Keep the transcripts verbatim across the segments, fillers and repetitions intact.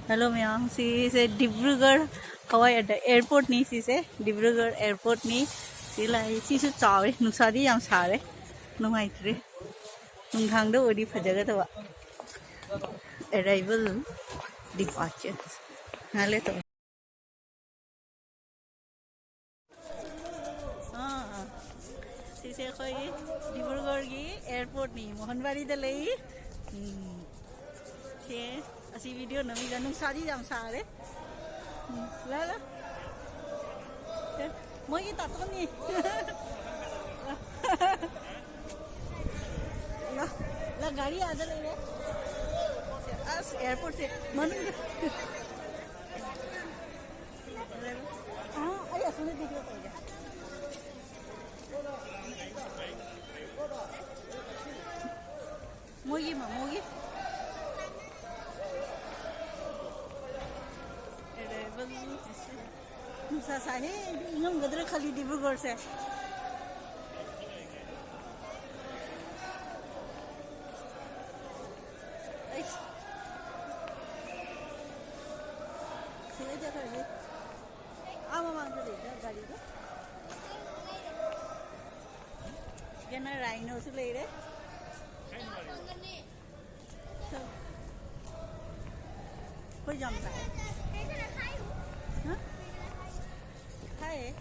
Hello ꯃꯌꯥꯝ, ꯁꯤꯁꯦ ꯗꯤꯕ꯭ꯔꯨꯒꯔ ꯍꯋꯥꯏ ꯑꯗ ꯑꯦꯌꯔꯄꯣꯔꯠꯅꯤ꯫ ꯁꯤꯁꯦ ꯗꯤꯕ꯭ꯔꯨꯒꯔ ꯑꯦꯌꯔꯄꯣꯔꯠꯅꯤ꯫ ꯁꯤ ꯂꯥꯛꯑꯦ꯫ ꯁꯤꯁꯨ ꯆꯥꯎꯋꯦ꯫ ꯅꯨꯡꯁꯥꯗꯤ ꯌꯥꯝ ꯁꯥꯔꯦ, ꯅꯨꯡꯉꯥꯏꯇ꯭ꯔꯦ꯫ ꯅꯨꯡꯗꯥꯡꯗ ꯑꯣꯏꯗꯤ ꯐꯖꯒꯗꯕ꯫ ꯑꯦꯔꯥꯏꯕꯜ, ꯗꯤꯄꯥꯔꯆꯔ꯫ ꯉꯥꯏꯍꯥꯛ ꯂꯩ ꯇꯧ꯫ ꯑꯥ, ꯁꯤꯁꯦ ꯑꯩꯈꯣꯏꯒꯤ ꯗꯤꯕ꯭ꯔꯨꯒꯔꯒꯤ ꯑꯦꯌꯔꯄꯣꯔꯠꯅꯤ, ꯃꯣꯍꯟꯕꯥꯔꯤꯗ ꯂꯩ꯫ ꯎꯝ, ꯁꯦ, ꯑꯁꯤ ꯚꯤꯗꯤꯑꯣ ꯅꯝꯃꯤꯗ ꯅꯨꯡꯁꯥꯗꯤ ꯌꯥꯝ ꯁꯥꯔꯦ꯫ ꯎꯝ, ꯂꯥ, ꯂꯥ꯫ ꯁꯦ, ꯃꯣꯏꯒꯤ ꯇꯥꯇꯣꯟꯅꯤ꯫ ꯂꯥ, ꯂꯥ, ꯒꯥꯔꯤ ꯑꯥꯗ ꯂꯩꯔꯦ꯫ ꯑꯁ, ꯑꯦꯌꯔꯄꯣꯔꯠꯁꯦ ꯃꯅꯨꯡꯗ꯫ ꯑꯥ, ꯑꯩ ꯑꯁꯣꯝꯗ ꯚꯤꯗꯤꯑꯣ ꯇꯧꯒꯦ꯫ ꯃꯣꯏꯒꯤ ꯃꯃꯣꯒꯤ꯫ ꯅꯨꯡꯁꯥ ꯁꯥꯏꯍꯦ, ꯑꯩꯗꯤ ꯏꯪꯉꯝꯒꯗ꯭ꯔꯥ ꯈꯜꯂꯤ ꯗꯤꯕ꯭ꯔꯨꯒꯔꯁꯦ꯫ ꯑꯩꯁ꯫ ꯁꯤꯗꯩ ꯆꯠꯈ꯭ꯔꯁꯤ꯫ ꯑꯥ ꯃꯃꯥꯡꯗ ꯂꯩꯗ ꯒꯥꯔꯤꯗꯣ꯫ ꯁꯤꯗꯅ ꯔꯥꯏꯅꯣꯁꯨ ꯂꯩꯔꯦ꯫ ꯑꯩꯈꯣꯏ ꯌꯥꯝ ꯂꯥꯛꯑꯦ꯫ ꯍꯥ? ꯍꯥꯏꯌꯦ꯫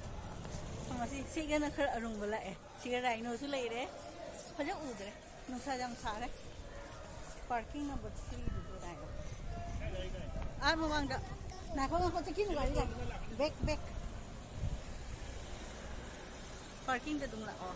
ꯉꯁꯤ ꯁꯤꯒꯅ ꯈꯔ ꯑꯔꯨꯝꯕ ꯂꯥꯛꯑꯦ꯫ ꯁꯤꯒ ꯔꯥꯏꯅꯣꯁꯨ ꯂꯩꯔꯦ꯫ ꯐꯖ ꯎꯗ꯭ꯔꯦ꯫ ꯅꯨꯡꯁꯥ ꯌꯥꯝ ꯁꯥꯔꯦ꯫ Parking number ꯊ꯭ꯔꯤꯗꯨꯁꯨ ꯔꯥꯏꯅꯣ꯫ ꯑꯥ ꯃꯃꯥꯡꯗ꯫ ꯉꯥꯏꯈꯣ, ꯉꯥꯏꯈꯣ, ꯆꯠꯈꯤꯅꯨ ꯒꯥꯔꯤꯗ꯫ Bag, bag. ꯄꯥꯔꯀꯤꯡꯗ ꯑꯗꯨꯝ ꯂꯥꯛꯑꯣ꯫